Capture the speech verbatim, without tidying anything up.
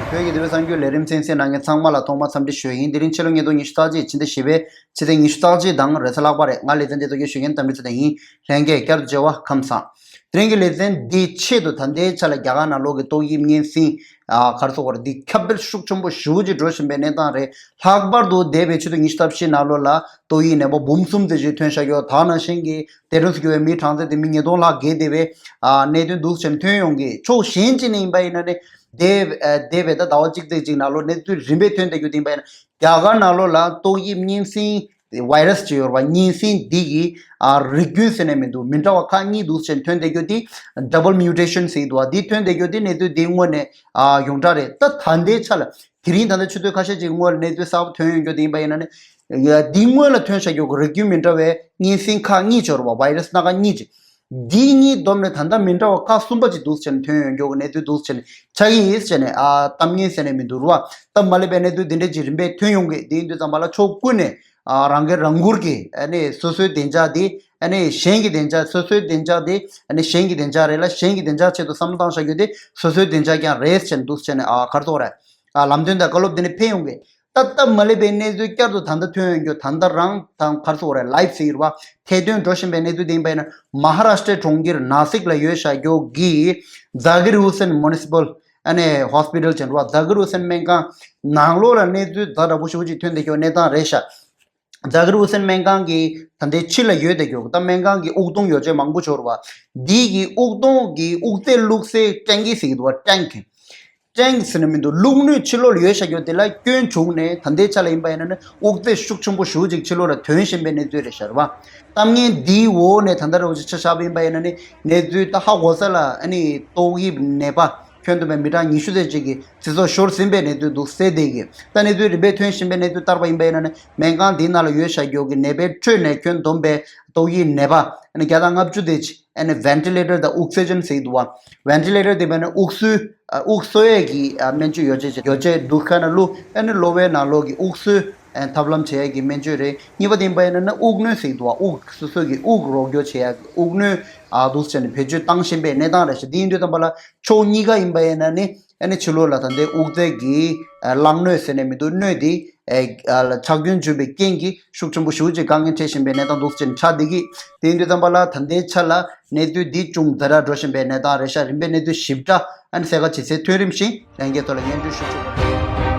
བོད་ཀྱི་དེ་བའི་གསར་འགྱུར་ལས་རིམ་གསན་གཟིགས་གནང་མཁན་ཚང་མ་ལ་ཐོག་མར་འཚམས་འདྲི་ཞུ་ཡ་ཡིན། དེ་རིང་ཕྱི་ལོ་ཉིས་སྟོང་ཉི་ཤུ་རྩ་གཅིག་ཕྱི་ཟླ་བཞི་པའི་ཕྱི་ཚེས་ཉི་ཤུ་རྩ་གཅིག་དང་རེས་གཟའ་ལྷག་པ་རེད། ང་ལེ་ཚན་འདི་ཚོ་གིས་ཞུ་མཁན་དམ་འབྲི་ཚེ་བརྟན་ཡིན། ལྷན་རྒྱས་བསྐྱར་དུ་མཇལ་བ་ཁམས་བཟང་། དེ་རིང་གི་ལེ་ཚན་འདིའི་ཆེད་དུ་ད་ལྟའི་ཆ་ལ་རྒྱ་གར་ནང་ལོགས་ཀྱི་ཏོག་དབྱིབས་གཉན་སྲིན། ཨ་ག་རེ་ཟེར་དགོས་རེད། འདི་ཁྱབ་སྤེལ་ཤུགས་ཆེན་པོ་ཞེ་པོ་ཅིག་འགྲོ་བཞིན་པའི་གནས་སྟངས་རེད། ལྷག་པར་དུ་འདས་པའི་ཕྱི་ཟླ་ཉི་ཤུ་རྩ་བཞི་ནང་ལོགས་ལ་ཏོག་དབྱིབས་ནད་པ་འབུམ་གསུམ་ཙམ་ཞིག་ཐོན་བཞག་ཡོད། ད་ནང་བཞིན་གྱི་འདས་གྲོངས་སུ་གྱུར་བའི་མིའི་གྲངས་ཚད་དེ་མི་ཉིས་སྟོང་ལྷག་བརྒལ་བསྡད་པའི་ཨ་གནད་དོན་འདུག་ཅེས་ཐོན་ཡོང་གི། ཕྱོགས་གཞན་གཅིག་ནས་ཡིན་པ་ཡིན་ན་ནི་འདས་ཨ་འདས་པའི་ད་ཟླ་བ་གཅིག་ཙམ་ཅིག་ནང་ལོགས་གནས་ཚུལ་རིམ་པས་ཐོན་བསྡད་རྒྱུ་དེ་ཡིན་པ་ཡིན་ན། རྒྱ་གར་ནང་ལོགས་ལ་ཏོག་དབྱིབས་གཉན་སྲིན་བྷའི་རས་ཅིག་ཡོད་རེད་པ། གཉན་སྲིན་འདི་གི་ཨ་རིགས་རྒྱུན་ཟེར་ནས་མི་འདུག་མི་འདྲ་བ་ཁག་གཉིས་འདུག་ཅེས་ཐོན་བསྡད་རྒྱུ་དེ་double mutation ཟེར་གྱི་འདུག་བ། འདི་ཐོན་བསྡད་རྒྱུ་དེ་གནས་ཚུལ་འདི་དངོས་ནས་ཨ་ཡོངས་གྲགས་རེད། ད་ད་ལྟའི་ཆ་ལ་དེ་རིང་ད་ལྟ་ཆུ་ཚོད་ཁ་ཤས་ཅིག་སྔོན་ལ་གནས་ཚུལ་གསར་པ་ཐོན་ཡོང་རྒྱུ་དེ་ཡིན་པ་ཡིན་ན་ནི། ཡ་འདི་སྔོན་ལ་ཐོན་བཞག་རྒྱུ་གི་རིགས་རྒྱུན་མི་འདྲ་བའི་གཉན་སྲིན་ཁག་གཉིས་ཅིག་ཡོད་རེད་པ། བྷའི་རས་སྣ་ཁ་གཉིས་ཅིག་འདི་གཉིས་བསྡོམས་ནས་ད་ལྟ་མི་འདྲ་བ་ཁག་གསུམ་པ་ཅིག་འདུག་ཅེས་ཐོན་ཡོང་རྒྱུ་གི་གནས་ཚུལ་འདུག་ཅེས་ཆགས་ཀྱི་ཡིན་ཟེར་ནས་ཨ་གཏམ་ངན་ཟེར་ནས་མི་འདུག་རེད་པ། སྟབས་མ་ལེགས་པའི་གནས་ཚུལ་འདི་འདྲ་ཅིག་རིམ་པས་ཐོན་ཡོང་གི། དེ་ཡིན་དུས་ཙམ་པ་ལ་ཕྱོགས་ཀུན་ནས་ཨ་རང་སྒེར་རང་འཁུར་གྱིས་ཨ་ནི་སོ་སོའི་བདེ་འཇགས་དེ་ཨ་ནི་གཞན་གྱི་བདེ་འཇགས། སོ་སོའི་བདེ་འཇགས་དེ་ཨ་ནི་གཞན་གྱི་བདེ་འཇགས་རེད་ལ། གཞན་གྱི་བདེ་འཇགས་ཆེད་དུ་བསམ་བློ་བཏང་བཞག་རྒྱུ་དེ་སོ་སོའི་བདེ་འཇགས་ཀྱང་རེད་ཟེར་ནས་འདུག་ཟེར་ནས་ཨ་ག་རེ་ཟེར་དགོས་རེད། ཨ་ལམ་སྟོན་དང་བཀའ་སློབ་འདི་ནི་ཕེབས་ཡོང་གི། ད་སྟབས་མ་ལེགས་པའི་གནས་ཚུལ་བསྐྱར་དུ་ད་ལྟ་ཐོན་ཡོང་རྒྱུ། ད་ལྟ་རང་དང་ག་རེ་ཟེར་དགོས་རེད། ལའིབ་ཟེར་གྱི་རེད་པ། ཐད་ཐོན་འགྲོ་བཞིན་པའི་གནས་ཚུལ་དེ་ཡིན་པ་ཡིན་ན། མ་ཧ་རཱ་ཤི་ཊའི་གྲོང་ཁྱེར་ནཱ་སིག་ལ་ཡོད་བཞག་རྒྱུ་གི་ཛ་ཀིར་ཧུ་སེན་མུ་ནི་སི་པལ་ཨ་ནི་ཧོ་སི་པི་ཊལ་ཅིག་རེད་པ། ཛ་ཀིར་ཧུ་སེན་སྨན་ཁང་ནང་ལོགས་ལ་གནས་ཚུལ་ཛ་དྲག་པོ་ཞེ་པོ་ཅིག་ཐོན་བསྡད་རྒྱུ་གནས་སྟངས་རེད་ཤག་ཛ་ཀིར་ཧུ་སེན་སྨན་ཁང་གི་ད་ལྟའི་ཕྱི་ལ་ཡོད་བསྡད་རྒྱུ། ད་སྨན་ཁང་གི་དབུགས་གཏོང་ཡོ་བྱད་མང་པོ་ཅིག་ཡོད་རེད་པ། འདི་གི་དབུགས་གཏོང་གི་དབུགས་རྫས་བླུགས་སའི་ཊེང་ཀི་ཟེར་གྱི་འདུག་པ། ཊེང་ཀི། ཊེང་ཀི་ཟེར་ནས་མི་འདུག་བླུགས་སྣོད་ཕྱི་ལོགས་ལ་ཡོད་བཞག་རྒྱུ་དེ་ལ་སྐྱོན་བྱུང་ནས། ད་ལྟའི་ཆ་ལ་ཡིན་པ་ཡིན་ན་ནི་དབུགས་རྫས་ཤུགས་ཆེན་པོ་ཞེ་པོ་ཅིག་ཕྱི་ལོགས་ལ་ཐོན་བཞིན་པའི་གནས་ཚུལ་རེད་ཤག་རེད་པ། གཏམ་ངན་འདིའི་འོག་ནས་ད་ལྟ་རེ་བ་ཅིག་ཆ་བཞག་པ་ཡིན་པ་ཡིན་ན་ནི་གནས་ཚུལ་ད་ཧ་གོ་ས་ལ་ཨ་ནི་ཏོག་དབྱིབས་ནད་པ་ཁྱོན་བསྡོམས་པའི་མི་གྲངས་ཉི་ཤུ་ཙམ་ཅིག་གི་ཚེ་སྲོག་ཤོར་ཟིན་པའི་གནས་ཚུལ་འདུག་གསལ་བསྡད་ཀྱི། ད་གནས་ཚུལ་རིམ་པས་ཐོན་བཞིན་པའི་གནས་ཚུལ་ལྟར་བ་ཡིན་པ་ཡིན་ན་ནི་སྨན་ཁང་འདིའི་ནང་ལ་ཡོད་བཞག་རྒྱུ་གི་ནད་པའི་ཁྲོད་ནས་ཁྱོན་བསྡོམས་པའི་ཏོག་དབྱིབས་ནད་པ་ཨ་ནི་བརྒྱ་དང་ལྔ་བཅུ་དེ་ཅིག་ཨ་ནི་ཝེན་ཊི་ལེ་ཊར་དང་ཨོག་སི་ཇན་ཟེར་གྱི་འདུག་པ། ཝེན་ཊི་ལེ་ཊར་དེ་བས་ན་དབུགས་གསོའི་ཨ་དབུགས་གསོ་ཡས་ཀྱི་ཨ་སྨན་བཅོས་ཡོ་བྱད་ཅིག་ཡོ་བྱད་འདུག་ཁ་ན་བླུགས། ཨ་ནི་གློ་བའི་ནང་ལོགས་ཀྱི་དབུགས་གསོའི་ཨ་ཐབས་ལམ་བྱེད་ཡས་ཀྱི་སྨན་བཅོས་རེད། གཉིས་པ་དེ་ཡིན་པ་ཡིན་ན་ནི་དབུགས་སྣོན་ཟེར་གྱི་འདུག་པ། དབུགས་སོ་སོ་གི་དབུགས་རོགས་སྐྱོར་བྱེད་ཡས་ཀྱི་དབུགས་སྣོན་ཨ་འདུག་ཟེར་ནས་བེད་སྤྱོད་བཏང་བཞིན་པའི་གནས་སྟངས་རེད་ཤག་འདི་ཡིན་དུས་ཙམ་པ་ལ་ཕྱོགས་གཉིས་ཀ་ཡིན་པ་ཡིན་ན་ནི་ཨ་ནི་ཕྱི་ལོགས་ལ་ད་ལྟའི་དབུགས་རྫས་ཀྱི་ཨ་རླངས་སྣོད་ཟེར་ནས་མི་འདུག་སྣོད་དེ་ཨ་ལ་ཆག་སྐྱོན་བྱུང་བའི་རྐྱེན་གྱིས་ཤུགས་ཆེན་པོ་ཞེ་པོ་ཅིག་དཀའ་ངལ་འཕྲད་བཞིན་པའི་གནས་སྟངས་འདུག་ཅེས་ཆགས་བསྡད་ཀྱི། དེ་ཡིན་དུས་ཙམ་པ་ལ་ད་ལྟའི་ཆ་ལ་གནས་ཚུལ་འདི་ཅུང་ཛ་དྲག་འགྲོ་བཞིན་པའི་གནས་སྟངས་རེད་ཤག་རིམ་པས་གནས་ཚུལ་ཞིབ་ཕྲ་ཨ་ནི་གསལ་ཁ་ཇེ་གསལ་ཐོན་རིམ་བཞིན་ལྷན་རྒྱས་ཚོ་ལ་སྙན་སྒྲོན་ཞུ་ཆོག་པ་རེད།